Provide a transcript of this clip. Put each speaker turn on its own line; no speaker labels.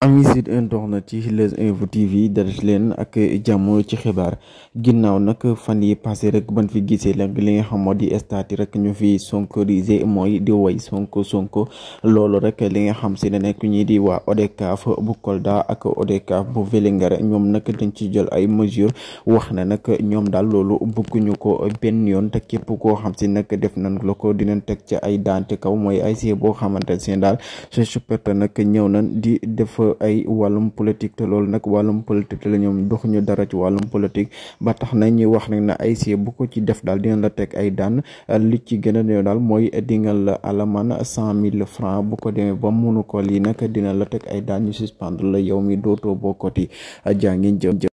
ami site internet ci Leuz Info TV darat leen ak jàmm ci xibaar ginnaaw nag fan yi passé rek ban fi gisee nag li nga xam moo di stati rek ñu fi sonkorisé mooy di way sonko loolu rek li nga xam si ne nekk ñi di waa ODCAV bu Kolda ak ODCAV bu Vélingara ñoom nag dañ ci jël ay mesures wax ne nag ñoom daal loolu bëgguñu ko benn yoon te képp koo xam si nag def nañ la ko dinañ teg ci ay daan ci kaw mooy ay see boo xamante ne daal c'est super nag ñëw nañ di def ay wàllum politique te loolu nag wàllum politique la ñoom dox ñu dara ci wàllum politique ba tax na ñuy wax nag na ay see bu ko ci def daal dina la teg ay daan li ci gën a néew daal mooy dingal la alamaan 100,000 francs bu ko demee ba mënu ko lii nag dina la teg ay daan ñu suspendre la yow mi dootoo bokkoti jaa ngeen jëf